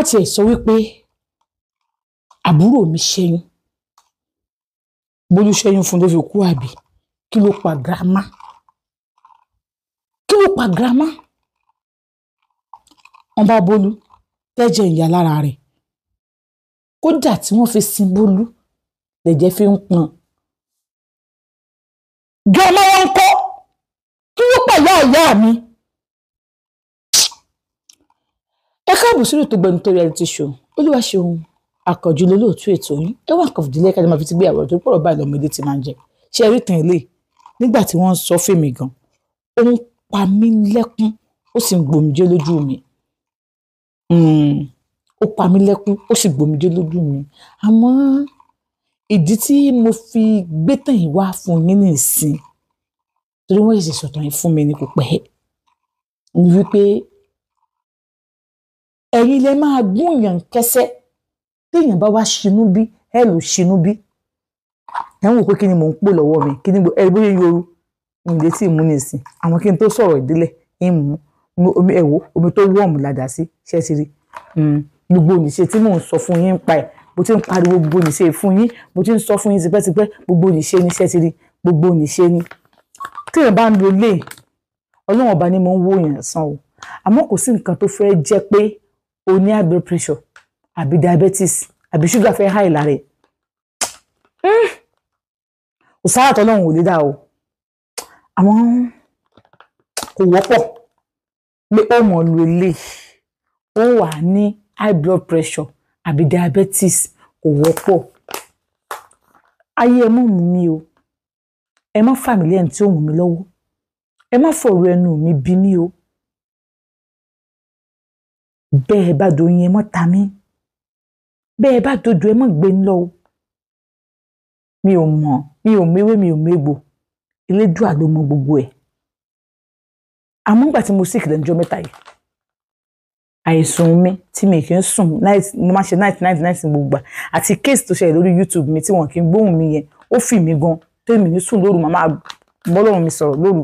Ká tiẹ̀ sọ wípé àbúrò mi ṣẹ́yún, Bólú ṣẹ́yún fún ló fi kú, àbí kí ló pa grandma? Kí ló pa grandma? Wọ́n bá Bólú tẹ́jẹ̀ ìyá lára rẹ̀, kódà tí wọ́n fi sin Bólú lẹ̀jẹ̀ fi ń pọn. Grandma wọn kọ́, kí ló pa ìyá ìyá mi? Ẹ káàbọ̀ sórí ètò Gbẹnutó Reality Show. Olúwaṣeun Àkànjú lolóòtú ètò yín. Ẹ wá nǹkan fìdílé kájọ máa fi ti gbé àwòrán tó pọ̀rọ̀ báyìí lọ́mọdé ti máa ń jẹ. Ṣé ẹ rí tàn ilé? Nígbà tí wọ́n ń sọ fèmí gan, ó ń pa mí lẹ́kún, ó sì ń gbòmìjé lójú mi. Ó pa mí lẹ́kún, ó sì gbòmìjé lójú mi. Àmọ́ ìdí tí mo fi gbé tàn yìí wá fún yín nísìn, torí wọ́n ṣẹ̀ṣẹ̀ sọ̀tàn yìí fún mi ní kò pẹ́, ni wípé ẹ̀yin lẹ máa gúnyàn kẹsẹ́. Téèyàn bá wá ṣinú bí, ẹ lò ṣinú bí. Ẹ ń wò pé kí ni mò ń pò lọ́wọ́ mi, kí ni ẹ bóyá yoru mi lè tí ì mú nìsín. Àwọn kí n tó sọ̀rọ̀ ìdílẹ̀ ń mú omi, ẹ wò omi tó wọ̀ọ̀mù ládàá sí, ṣé ti rí? Gbogbo oníṣe tí mò ń sọ fún yín pa ẹ̀, mo ti ń pariwo gbogbo oníṣe fún yín, mo ti ń sọ fún yín tipẹ́tipẹ́, gbogbo oníṣe ni, ṣé ti rí? Gbogbo oníṣe ni. Téèyàn bá ń lo ilé, Ọlọ́run ọba ni mo ń wò yàn sàn o. Àmọ́ kò sí nǹkan tó fẹ́ jẹ́ pé o ní high blood pressure àbí diabetes àbí sugar fẹ́ high lára ẹ̀. Kò sára tọ́lọ́run ò lè dá o. Àmọ́ kò wọ́pọ̀ pé ó mọ̀ lu ilé, ó wà ní high blood pressure àbí diabetes, kò wọ́pọ̀. Ayé ẹ mọ̀ mú mi o, ẹ má fà mí lẹ́yìn tí ó mú mi lọ́wọ́, ẹ má fọ̀rọ̀ ẹnu mi bí mi o. Bẹ́ẹ̀ bá doyin ẹ mọ́ ta mí, bẹ́ẹ̀ bá dodo ẹ mọ́ gbé ń lọ o. Mi ò mọ̀, mi ò méwé, mi ò mégbò, Elédùà ló mọ gbogbo ẹ̀. Àmọ́ nígbà tí mo sick lẹ́nu ọjọ́ mẹ́ta yìí, àìsùn mi tí mi kì í sùn night, mo máa ṣe night night night gbogbo àti case tó ṣẹlẹ̀ lórí YouTube mi tí wọ́n kì í gbóhùn mi yẹn, ó fì mí gan tèmi ní sùn lóru, màá máa bọ́lọ́run mi sọ̀rọ̀ lóru,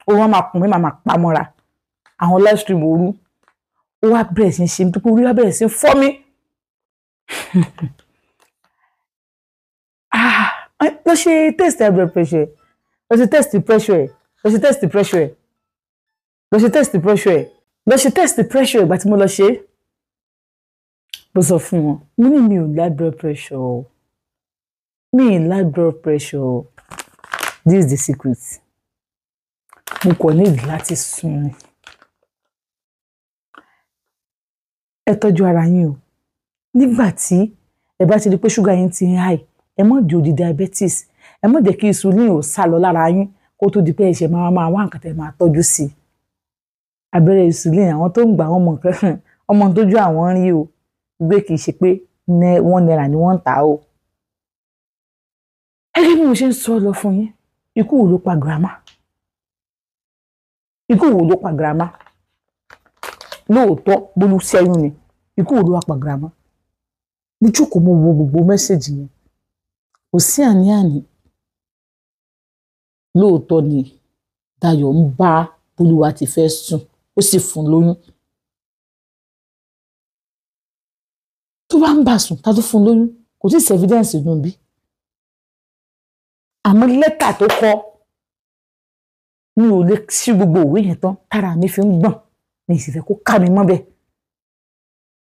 ó wọ́n máa kùn mí, màá máa pamọ́ra àwọn live stream òru. Ó wá bẹ̀rẹ̀ sí í ṣe nítorí orí wá bẹ̀rẹ̀ sí í fọ́ mi. Lọ ṣe test high blood pressure, lọ ṣe test pressure, lọ ṣe test pressure, lọ ṣe test pressure, lọ ṣe test pressure. Ìgbà tí mo lọ ṣe, mo sọ fún wọn, mo ní mi ò high blood pressure, mi ì high blood pressure. This is the secret. Mo kàn need láti sùn. Ẹ tọ́jú ara yín o. Nígbà tí ẹ bá ti rí pé ṣúgà yín ti ń high, ẹ má di odi diabetes, ẹ má jẹ́ kí insulin ò sá lọ lára yín kó tó di pé ẹ ṣe máa máa wá nǹkan tẹ́ máa tọ́jú sí i. Abẹ́rẹ́ insulin, àwọn tó ń gbà wọ́n mọ̀ nǹkan, ọmọ tójú àwọn ń rí o, gbé kì í ṣe pé ₦1 ni wọ́n ń tà o. Gẹ́gẹ́ bí mo ṣe ń sọ lọ fún yín, ikú wo ló pa grandma? Ikú wo ló pa grandma? Lóòótọ́ Bólú ṣẹ́yún ni, ikú wo ló wá pa grandma? Mo jókòó, mo wo gbogbo mẹ́sẹ̀gì yẹn, kò sí àní-àní. Lóòótọ́ ni Dayọ̀ ń bá Bólúwa ti fẹ́ sùn, ó sì fún lóyún. Tó bá ń bá sùn, ta tó fún lóyún? Kò tí ì sí evidence nù bí. Àmọ́ lẹ́tà tó kọ, mi ò lè ṣí gbogbo òwe yẹn tán, tára mi fi ń gbọ̀n, mi sì fẹ́ kó ká mi mọ́ bẹ́ẹ̀.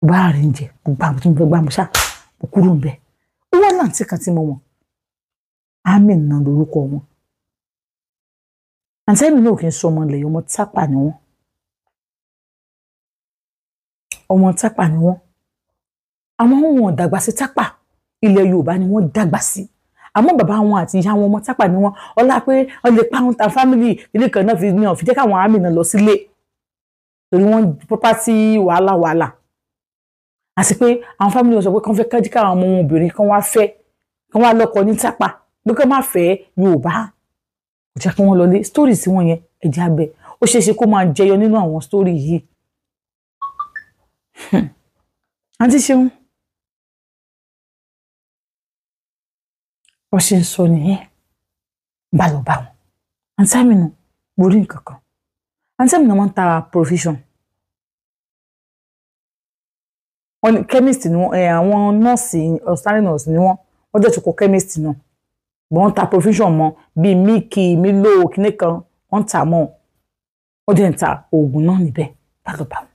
Bá rìn jẹ, mo gbà mo tún fẹ́ gbà mo ṣá, mo kúrò ń bẹ̀. Ó wá láǹtí kan tí mo mọ̀, Àmín náà lórúkọ wọn. Àǹtí mi náà kì í sọ ọmọ ilẹ̀, ọmọ Tápà ni wọ́n. Ọmọ Tápà ni wọ́n. Àmọ́ wọn ò dàgbà sí Tápà, ilẹ̀ Yorùbá ni wọ́n dàgbà sí. Àmọ́ bàbá wọn àti ìyá wọn ọmọ Tápà ni wọ́n. Ọlá pé wọ́n lè pa wọn ta fámìlì ilé kan náà fi ní ọ̀fi jẹ́ káwọn àmì náà lọ sílé. Torí wọ́n property wàhálà wàhálà. Àti pé àwọn fámìlì wọn sọ pé kán fẹ́ kájí káwọn ọmọ wọn obìnrin kan wá fẹ́, kán wá lọ́kọ ní Tápà, pé kán má fẹ́ Yorùbá. Kò jẹ́ kí wọ́n lọlé. Story tí wọ́n yẹn, ẹ̀jẹ̀ abẹ. Ó ṣeé ṣe kó máa jẹyọ nínú àwọn story yìí. Àǹtí Ṣeun, wọ́n ṣe ń sọ nìyẹn, bá lọ bá wọn. Àǹtí Àmìnà, mo rí nǹkan kan. Àǹtí Àmìnà máa ń ta provision. Wọ́n ní chemist ni wọ́n, àwọn nọ́ọ̀sì, auxiliary nurse ni wọ́n. Wọ́n dẹ̀ tún kọ́ chemist náà. Wọ́n ń ta provision mọ́ bíi mílìkì, Milo, kíní kan, wọ́n ń tà mọ́. Wọ́n dẹ̀ ń ta oògùn náà níbẹ̀ bá lọ bá wọn.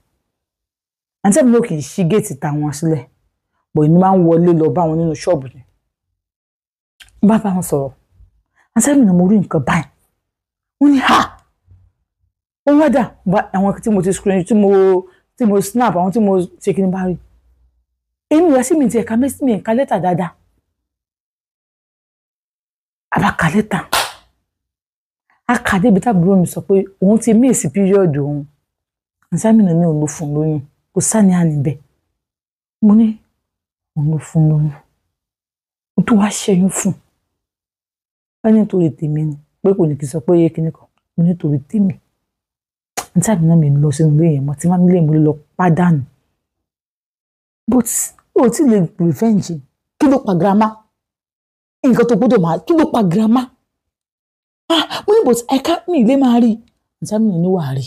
Àǹtí mi ló kì í ṣí géètì ta wọn sílẹ̀. Bọ̀ èmi máa ń wọlé lọ bá wọn nínú ṣọ́ọ̀bù ni. Bá bá wọn sọ̀rọ̀. Àǹtí mi náà mo rí nǹkan báyìí. Wọ́n ní ha! Wọ́n wá dà bá àwọn tí mo ti screen, tí mo snap, àwọn tí mo ṣe kí ni bá rí. Èmi ìyá sí mi ti ẹ̀ka mẹ́sì mi ẹ̀ka lẹ́tà dáadáa. Àbá ka lẹ́tà. A kà débi tábúrò mi sọ pé òun ti miss period òun. Àǹtí mi náà ní òun ló fún un lóyún. Kò sáni àní bẹ́ẹ̀. Mo ní òun ló fún un lóyún. Ó tún wá ṣẹ́yún fún un. Wọ́n ní nítorí tèmi ni pé kò ní kí n sọ pé kíní kan. Mo ní nítorí tèmi. Àǹtí mi náà mi lọ sínú ilé yẹn mọ́ tí má mi lè mú lọ pàdánù. But o ti lè revenge. Kí ló pa grandma? Nǹkan tó gbọ́dọ̀ máa kí ló pa grandma? Ah, mo ní but I can't mi lè máa rí. Àǹtí mi náà ní wàá rí.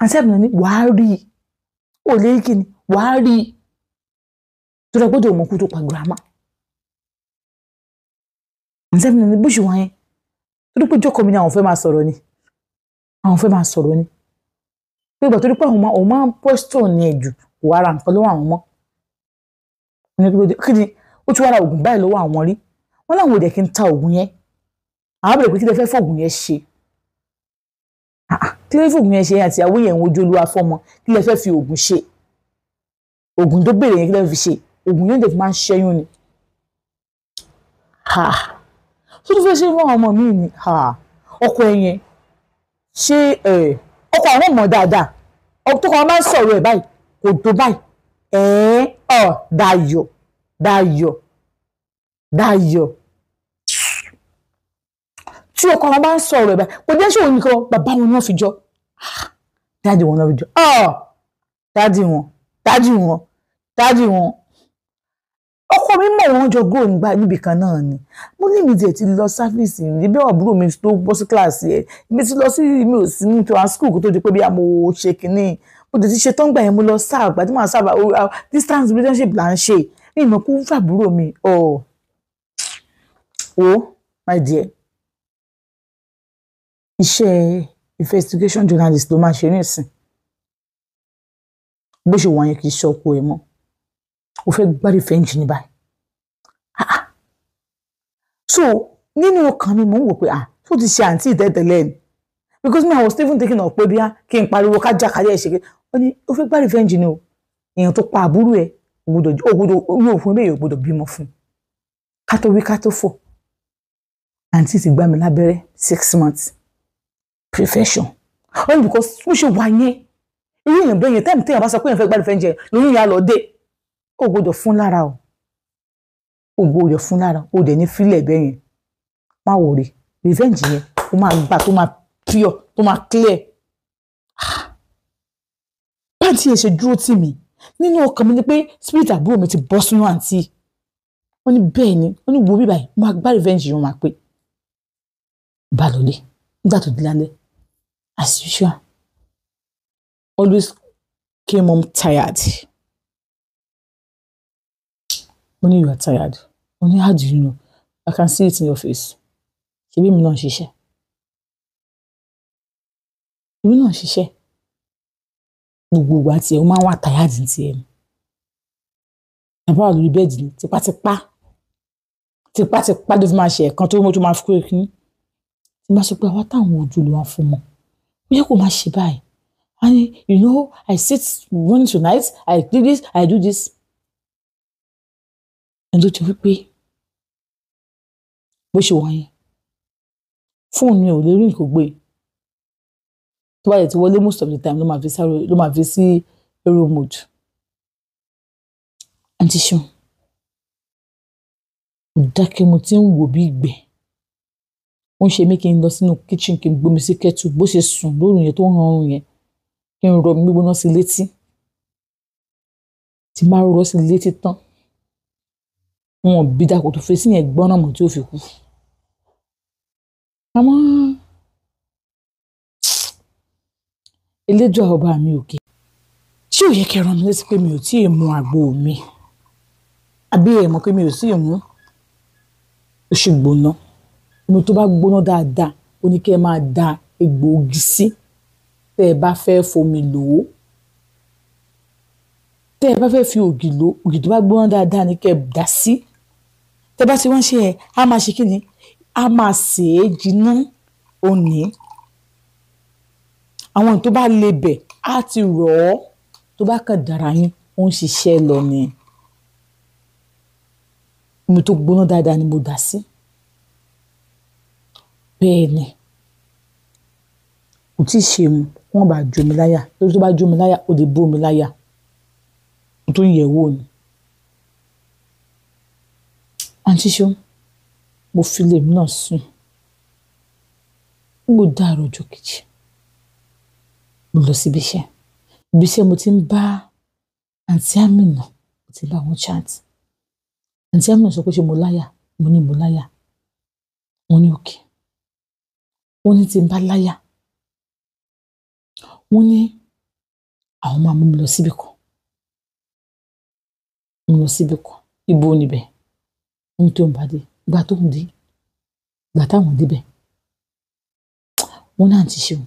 Àǹtí mi náà ní wàá rí. O lè rí kíni? Wàá rí. Tó dẹ gbọ́dọ̀ mọ̀ kú tó pa grandma. Àǹtí mi náà ní bó ṣe wà yẹn. Torí pé jókòó mi ni àwọn fẹ́ máa sọ̀rọ̀ ni. Àwọn fẹ́ máa sọ̀rọ̀ ni. Pé ìgbà torí pé àwọn máa ń question ní ẹ̀jù kò wá ra nǹkan lọ́wọ́ àwọn mọ́. Kí ni ó tún wá ra oògùn báyìí lọ́wọ́ àwọn rí? Wọ́n láwọn ò dẹ̀ kí n ta oògùn yẹn. Àwọn bẹ̀rẹ̀ pé kí lẹ fẹ́ fọ̀gùn yẹn ṣe? Kí lẹ fẹ́ fọ̀gùn yẹn ṣe àti ìyàwó yẹn ń wojú Olúwa fọ́mọ? Kí lẹ fẹ́ fi oògùn ṣe? Oògùn tó béèrè yẹn kí lẹ fẹ́ fi ṣe? Oògùn yẹn dẹ̀ fi máa ń ṣẹ́yún ni. Tó tún fẹ́ ṣe fún àwọn ọmọ mi ni ọkọ ẹ yẹn ṣé ọkọ àwọn mọ̀ dáadáa. Ọkọ tó kọ́ máa ń sọ̀rọ̀ ẹ̀ báyìí kò tó báyìí. Dayọ̀ Dayọ̀ Dayọ̀ tí ọkọ wọn bá ń sọ̀rọ̀ ẹ̀ báyìí kò jẹ́ ṣòwò nìkan bàbá wọn náà fi jọ. Dáàdì wọn náà fi jọ. Dáàdì wọn dáàdì wọn dáàdì wọn. Ọkọ mi mọ̀ wọ́n jọ góò nígbà níbi kan náà ni. Mo ní mi tiẹ̀ ti lọ sáfíìsì ní bí àbúrò mi tó bọ́ sí kíláàsì ẹ̀. Mi ti lọ sí mi ò sí ní tiwa school kó tó di pé bí a mo ṣe kínní. Mo tètè ṣe tán gbà yẹn mo lọ sáà gbà tí màá sábà distance relationship là ń ṣe. Ní ìmọ̀ kó fàbúrò mi. Oh my dear. Iṣẹ́ investigation journalist ló máa ṣe nísìn. Bó ṣe wà yẹn kì í ṣe ọkọ ẹ̀ mọ́. O fẹ́ gbá revenge ní báyìí. So nínú ọkàn mi mò ń wò pé tó ti ṣe àǹtí ìtẹ́tẹ̀lẹ́ ni. Because me I was even thinking of pé bí kí n pariwo kájà kájà ẹ̀ ṣe kí ó ní o fẹ́ gbá revenge ni o. Èèyàn tó pa àbúrò ẹ̀ ògbódò yóò fún bẹ́ẹ̀ yóò gbọ́dọ̀ bímọ fún. Ká tó wí ká tó fọ̀. Àǹtí ti gbá mi lábẹ́rẹ́ 6 months prevention. Only because ó ṣe wà yẹn. Irú èèyàn bẹ́ẹ̀ yẹn tẹ́ẹ̀mù téèyàn bá sọ pé èèyàn fẹ́ gbá revenge lóyún ìyá lọ dé. O gbọ́dọ̀ fún lára o. O gbọ́dọ̀ fún lára o dẹ̀ ní fílẹ̀ bẹ́ẹ̀ yẹn. Má wò rí revenge yẹn o máa gbà tó máa pure tó máa clear. Báńtì yẹn ṣe dúró tì mí nínú ọkàn mi ni pé spirit àbúrò mi ti bọ́ sínú àǹtí. Wọ́n ní bẹ́ẹ̀ ni wọ́n ní wo bí báyìí mo máa gbá revenge yẹn máa pé. Bá lọlé nígbà tó di lálẹ́ as usual always came home tired. Mo ní you are tired. Mo ní how do you know? I can see it in your face. Ṣebí mi náà ń ṣiṣẹ́. Èmi náà ń ṣiṣẹ́. Gbogbo ìgbà tiẹ̀ ó máa ń wà tired ní tiẹ̀ ni. Bàbá wà lórí bẹ́ẹ̀dì ni tipátipá. Tipátipá ló fi máa ṣe ẹ̀kan tó mọ́ tó máa fi kúrò kíní. Tí bá sọ pé àwa táwọn ojú ló wá fún mọ́. Ó yẹ kó máa ṣe báyìí. And you know, I sit morning to night, I do this, I do this. Ẹni tó ti wí pé bó ṣe wà yẹn fóònù mi ò lè rí nǹkan gbé tó bá yẹ ti wọlé most of the time ló máa fi sáré ló máa fi sí aero mode. Àǹtí Ṣeun mo dákẹ́ mo ti ń wò bí ìgbẹ́. Ó ń ṣe mí kí n lọ sínú kitchen kí n gbomi sí kettle bó ṣe sùn lóru yẹn tó ń hanrun yẹn kí n rọ omi gbígbóná sí létí. Tí n bá rọ sí létí tán wọn bí dàpọ̀ tó fèsì yẹn gbọ́nà mọ̀ tí ó fi kú. Àmọ́ Elédùà ọba mi òkè, ṣé ò yẹ kẹ́ rán mi létí pé mi ò tí ì mu àgbo mi? Àbí ẹ mọ̀ pé mi ò tí ì mú? Ó ṣì gbóná. Omi tó bá gbóná dáadáa, ó ní kí ẹ máa da egbòogi sí tẹ́ ẹ bá fẹ́ fomi lò ó. Tẹ́ ẹ bá fẹ́ fi ògì lò ó, ògì tó bá gbóná dáadáa ní kí ẹ dà sí. Tẹ́ bá ti wá ń ṣe ẹ, á máa ṣe kí ni? Á máa sè é jiná òní. Àwọn tó bá le bẹ̀ á ti rọ̀ ọ́, tó bá kàn dára yín, ó ń ṣiṣẹ́ lọ ni. Omi tó gbóná dáadáa ni mo dà sí. Bẹ́ẹ̀ ni. Kò tí ì ṣe mu, wọ́n bá jó mi láyà. Torí tó bá jó mi láyà, ó lè bó mi láyà. Mo tún yẹ̀ wò ni. Àǹtí Ṣeun, mo fi ilé mi náà sùn. Mo dàárọ̀ ọjọ́ kejì. Mo lọ síbi iṣẹ́. Ibi iṣẹ́ mo ti ń bá Àǹtí Àmìnà, mo ti bá wọn chat. Àǹtí Àmìnà sọ pé ṣé mo láyà? Mo ní mo láyà. Wọ́n ní òkè. Wọ́n ní tí n bá láyà. Wọ́n ní àwọn máa mú mi lọ síbi kan. Mo lọ síbi kan. Ibo níbẹ̀? Ní tó ń bá dé. Ìgbà tó ń dé. Ìgbà táwọn débẹ̀. Wọ́n ní Àǹtí Ṣeun.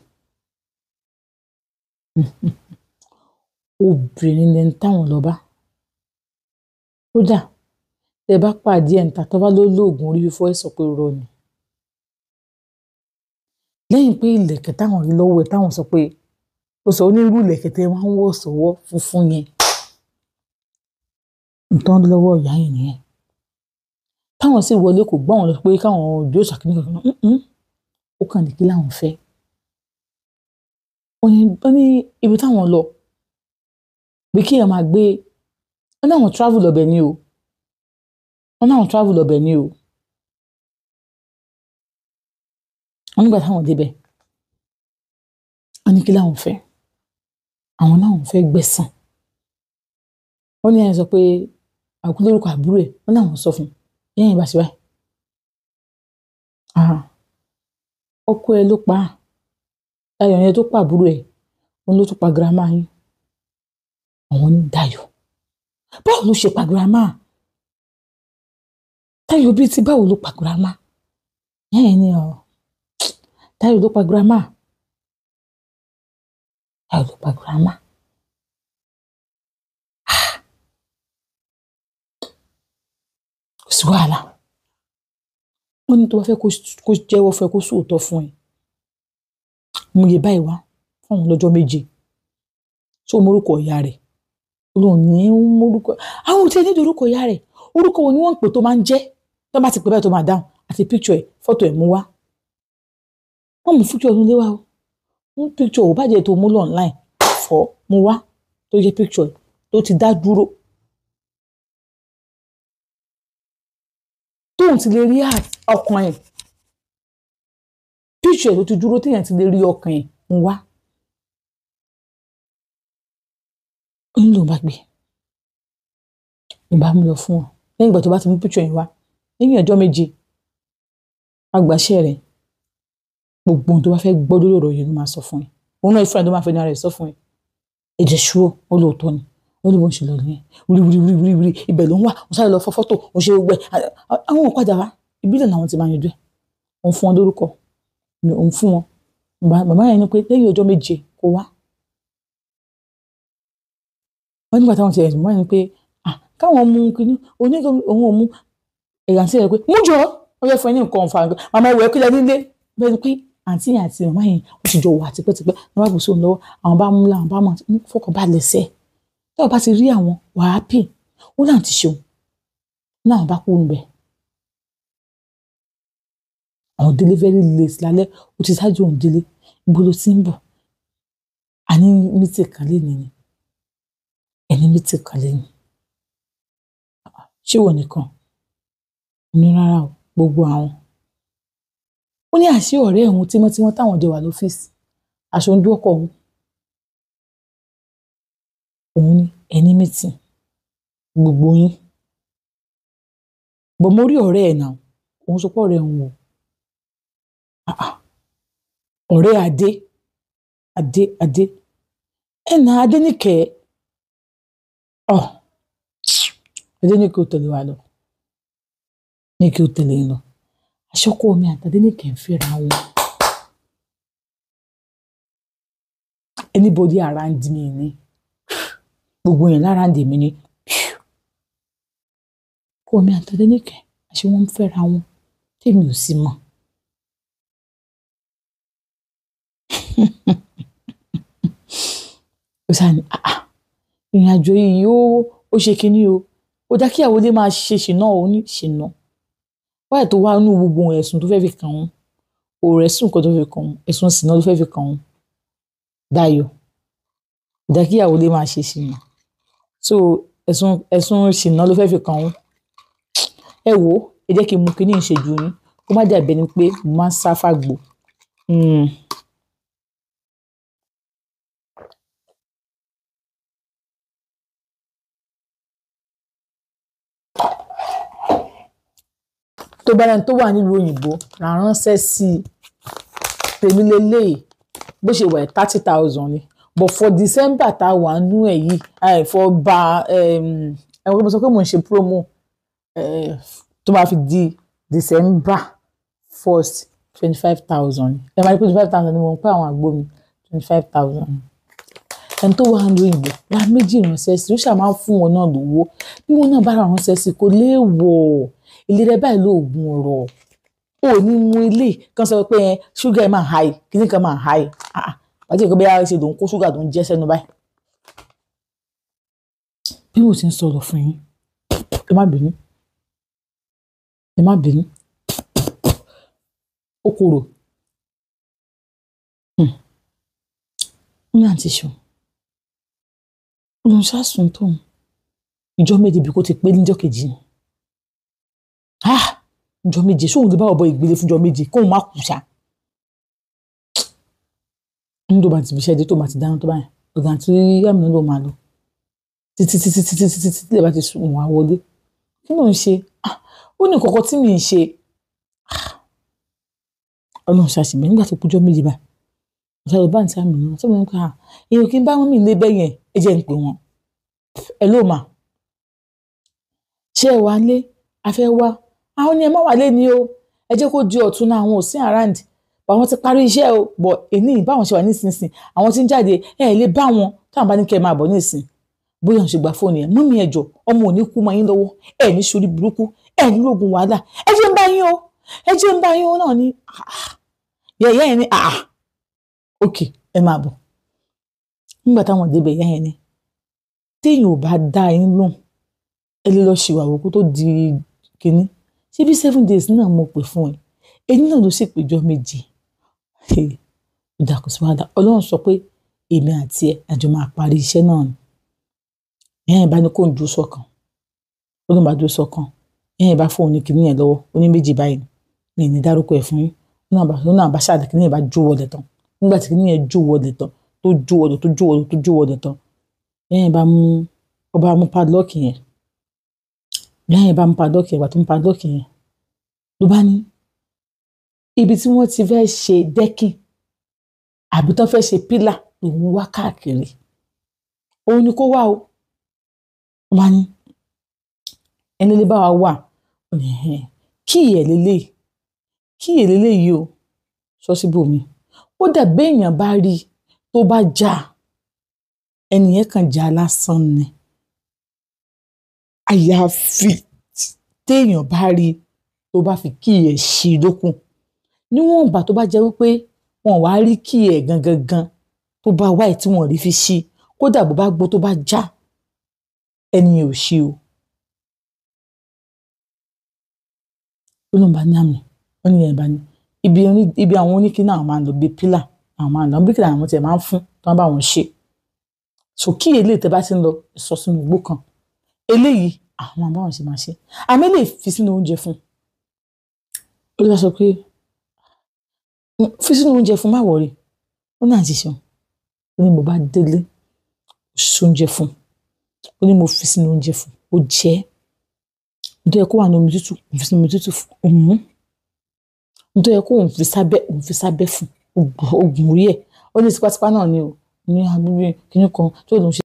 Obìnrin lẹni táwọn lọ bá. Kódà tẹ́ bá pàdé ẹ̀ níta tó bá ló lóògùn orí fífọ́ ẹ̀ sọ pé irọ́ ni. Lẹ́yìn pé ìlẹ̀kẹ̀ táwọn rí lọ́wọ́ ẹ̀ táwọn sọ pé ó sọ onírú ìlẹ̀kẹ̀ tẹ́ wọ́n ń wọ̀ sọ́wọ́ funfun yẹn. Nǹkan lọ́wọ́ ìyá yẹn nìyẹn. Táwọn sì wọlé kò gbọ́ àwọn lọ pé káwọn ojú òṣàkíní kankan náà. Ó kàn ní kí láwọn fẹ́. Wọ́n ní ibi táwọn lọ bí kí èèyàn máa gbé, wọ́n ní àwọn travel lọ bẹ̀ ni o. Wọ́n ní àwọn travel lọ bẹ̀ ni o. Wọ́n nígbà táwọn débẹ̀, wọ́n ní kí láwọn fẹ́. Àwọn láwọn fẹ́ gbẹ̀san. Wọ́n ní ẹ̀yìn sọ pé àkú lórúkọ àbúrò ẹ̀, wọ́n láwọn sọ fún un. Ẹ̀yìn bá ṣe báyìí. Ọkọ ẹ ló pa á. Dayọ̀ yẹn tó pa àbúrò ẹ̀, òun ló tún pa girama yín. Àwọn ní Dayọ̀. Báwo ló ṣe pa girama? Dayọ̀ bíi ti báwo ló pa girama? Ẹ̀yìn ni ọ̀. Dayọ̀ ló pa girama. Dayọ̀ ló pa girama. Kò sí wàhálà. Wọ́n ní tó bá fẹ́ kó jẹ́wọ́ fẹ́ kó sòótọ́ fún ẹ. Mo yẹ báyìí wá fún àwọn lọ́jọ́ méje. Ṣé o mọ orúkọ ìyá rẹ̀? Olóhùn ní morúkọ. Àwọn tí ẹ ní orúkọ ìyá rẹ̀. Orúkọ wo ni wọ́n ń pè tó máa ń jẹ́? Tó bá ti pè báyìí tó máa dáhùn. Àti picture ẹ̀, fọ́tò ẹ̀ mú wá. Wọ́n mú picture ọdún lé wá o. Mú picture ò bá jẹ́ tó mú lọ online. Fọ́ mú wá tó jẹ́ picture tó ti dá dúró. Tóun ti lè rí ọkàn ẹ̀. Picture tó ti dúró téèyàn ti lè rí ọkàn ẹ̀ mú wá. Ó ní lòun bá gbé. Mo bá mú lọ fún wọn. Lẹ́yìn ìgbà tó bá ti mú picture yẹn wá, lẹ́yìn ọjọ́ méje, wá gbaṣẹ́ rẹ̀. Gbogbo ohun tó bá fẹ́ gbọ́ lórí ọ̀rọ̀ yẹn ló máa sọ fún ẹ. Òun náà ìfúnra tó máa fẹ́ ní ara ẹ̀ sọ fún ẹ. Ẹ̀jẹ̀ ṣúró, ó lóòótọ́ ni. Ó ní bó ń ṣe lọ nìyẹn. Wírí wírí wírí wírí wírí ibẹ̀ ló ń wà. Ó sáré lọ fọ́ fọ́tò, ó ṣe gbogbo ẹ̀. Àwọn ò padà wá. Ìbílẹ̀ làwọn ti máa yanjú ẹ̀. Òun fún wọn lórúkọ. Òun fún wọn. Bàbá yẹn ní pé lẹ́yìn ọjọ́ méje kó wá. Wọ́n nígbà táwọn ti ẹ̀sùn wọ́n ní pé káwọn mú kinní oníkan òun ò mú ẹ̀yà àǹtí rẹ̀ pé mú jọ wọ́n fẹ́ fún ẹ ní nǹkan ọ̀fà màmá ẹ̀wẹ̀ kílẹ̀ nílé bẹ́ẹ̀ ni pé àǹtí yẹn àti màmá yẹn wọ́n ti jọ wà tipẹ́tipẹ́ ní wọ́n bá bù sóun lọ́wọ́ àwọn bá mú làwọn bá mọ̀ fọkàn bá lẹ̀sẹ̀ táwọn bá ti rí àwọn wàá pì ó náà ti ṣeun náà bá kú níbẹ̀. Àwọn délé very late lálẹ́ ó ti ṣáájú òun délé ibo ló ti ń bọ̀ àní mítì kan lé nìyẹn ẹni mítì kan lé ní. Ṣé wọ nìkan? Ní rárá o, gbogbo àwọn. Ó ní àṣé ọ̀rẹ́ òun tímọ́tímọ́ táwọn jọ wà lọ́fíìsì aṣọ ń dúọkọ̀ òun. Òun ní ẹni mítì gbogbo yín. Bọ̀ mo rí ọ̀rẹ́ ẹ̀ náà, òun sọ pé ọ̀rẹ́ òun o. Ọ̀rẹ́ Adé, Adé, Adé. Ẹnà Adéníkẹ́ ọ Adéníkẹ́ ò tẹ̀lé wa lọ, ní kí o tẹ̀lé lọ. Aṣọ́kọ mi àti Adéníkẹ́ ń fẹ́ra wọn. Anybody around me ni, gbogbo yẹn lára ń dèmí ni. Ọkọ mi àti Adéníkẹ́ àṣé wọ́n ń fẹ́ra wọn tèmi ò sì mọ̀. Ó sáà ní ìrìn àjò yìí ó ṣe kinní o, ó dá kíyàwó lè máa ṣe ṣìnà ó ní ṣìnà. Wáyé tó wá nú gbogbo ẹ̀sùn tó fẹ́ fi kàn án, òòrẹ̀ ẹ̀sùn kan tó fi kàn án, ẹ̀sùn ṣìnà ló fẹ́ fi kàn án. Dayọ̀, ó dá kíyàwó lè máa ṣe ṣìnà. So ẹ̀sùn ṣìnà ló fẹ́ fi kàn án. Ẹ wò ó, ẹ jẹ́ kí n mú kinní ìṣèjú yín kó má dàbí ẹni pé mo máa ń sá fàgbò. Tó bá lẹ́ni tó wà nílùú òyìnbó rà ránṣẹ́ sí i, tèmi leléyìí bó ṣe wà 30,000 ni, but for December tá a wà nú ẹ̀ yìí, for ba ẹ̀wọ̀n mo sọ pé mò ń ṣe promo tó bá fi di December 1st 25,000. Ẹ máa rí pé 25,000 ni mo ń pẹ́ àwọn àgbo mi, 25,000. Ẹni tó wà nílùú òyìnbó ra méjì ránṣẹ́ sí i, ó ṣáà máa ń fún wọn náà lówó. Bí wọn náà bá ra ránṣẹ́ sí i kò léèwọ̀. Ìlera báyìí lóògùn ọ̀rọ̀. Ò ní mú ilé kan sọ pé ṣúgà ẹ̀ máa high, kíní kan máa high. Wàá jẹ́ pé bí a ṣe lòun kó ṣúgà tó ń jẹ́ sẹ́nu báyìí. Bí mo ti ń sọ̀rọ̀ fún yín, ẹ má bínú, ẹ má bínú. Ó korò. Ó ní àǹtí ṣeun. Ó lọ ṣáàsùn tóun. Ìjọ méje bí kò ti pé níjọ́ kejì ni. Ìjọ méje ṣóun lè bá ọ̀bọ ìgbélé fún ìjọ méje kóun má kú ṣá. Ní tó bá ti fi iṣẹ́ dé tó bá ti dáná tó báyìí, ọ̀gá àti yàmì náà ló máa lọ. Títí títí títí títí títí lè bá ti sùn wá wọlé. Kí ló ń ṣe? Ó ní kọ̀kọ́ tí mi ń ṣe. Ọlọ́run ṣàṣìbẹ̀ nígbà tó kújọ́ méje báyìí. Mo sáré bá àǹtí àmì náà. Sọ ma pé èèyàn kì í bá mọ́mì lé bẹ́ẹ̀ yẹn, ẹ jẹ́ n pè wọ́n. Ẹ ló mà. Ṣé ẹ wá lé? A fẹ́ wá. Àwọn ni ẹ má wà lé ní o. Ẹ jẹ́ kó di ọ̀tún náà, àwọn ò sí around. Àwọn ti parí iṣẹ́ o, but èní báwọn ṣe wà nísinsìnyí, àwọn tí ń jáde, ẹ lè bá wọn táwọn bá ní kẹ́ ẹ máa bọ̀ nísìn. Bóyá òun ṣe gba fóònù yẹn, mọ́mì ẹ jọ̀ọ́, ọmọ ò ní kú mọ́ yín lọ́wọ́, ẹ ní ṣorí burúkú, ẹ ní rògùn wàhálà, ẹ jẹ́ ń bá yín o, ẹ jẹ́ ń bá yín o náà ní. Ìyá yẹn ní ok, ẹ máa bọ̀. Nígbà táwọn débẹ̀ ìyá yẹn ní, téèyàn ò bá dá yín lóhùn, ẹ lè lọ ṣìwàwò kó tó di kínní. Ṣé bí 7 days náà mo pè fún ẹ? Èyí náà ló sì péjọ méje. Ìdàkọ̀sí wàhálà. Ọlọ́run sọ pé èmi àti ẹ àjọ máa parí iṣẹ́ náà ni. Ìyá yẹn bá ní kó ń dúró sọ́kàn. Ó lóun bá dúró sọ́kàn. Ìyá yẹn bá fóun ní kinní yẹn lọ́wọ́. Ó ní méjì báyìí. Mi ní dárúkọ ẹ̀ fún yín. Ó náà bá ṣáàdì kinní yẹn bá jó wọlé tán. Nígbà tí kinní yẹn jó wọlé tán, tó jó wọlé, tó jó wọlé, tó jó wọlé tán. Ìyá yẹn bá mú, ó bá mú padlock yẹn. Ìyá yẹn bá mú padlock yẹn, ìgbà tó mú padlock yẹn. Ló bá ní ibi tí wọ́n ti fẹ́ ṣe dẹ́kìn àbí tó fẹ́ ṣe pílà lòun wá káàkiri. Òun ni kó wá o. Ó bá ní ẹni lè bá wa wà. Kí ẹ̀ lélẹ̀, kí ẹ̀ lélẹ̀ yìí o, sọ síbòmí. Ó dàbí èèyàn bá rí tó bá já, ẹni yẹn kàn já lásán ni. Àyàfi téèyàn bá rí tó bá fi kí ẹ̀ ṣí lókun. Níwọ̀n ìgbà tó bá jẹ́ wípé wọn wá rí kí ẹ̀ gangan gan tó bá wá ẹ̀ tí wọ́n rí fi ṣí, kódà bó bá gbó tó bá já, ẹni yẹn ò ṣí o. Ó lóun bá ní àmì, ó ní ìyẹn bá ní ibi àwọn oníkíní àwọn máa ń lọ bí pílà, àwọn máa ń lọ bí kílà àwọn tiẹ̀ máa ń fún tí wọ́n bá wọn ṣe. So kí eléyìí tẹ́ bá ti ń lọ sọ sínú igbó kan, eléyìí àwọn máa bá wọn ṣe máa ṣe. Àmì lè fi sínú oúnjẹ fún un. Ó lè sọ pé fi sínú oúnjẹ fún má wọrí. Ó ní àǹtí ṣeun. Ó ní mo bá délé, ó ṣe oúnjẹ fún un. Ó ní mo fi sínú oúnjẹ fún un, ó jẹ ẹ́. Nítorí kó wà ní omi tútù, òun fi sínú omi tútù fún un, òun mú. Nítorí kó òun fi sábẹ́, òun fi sábẹ́ fún un, ògùn orí ẹ̀. Ó ní tipátipá náà ni o. Ní agbègbè kíní kan tó lòún ṣe.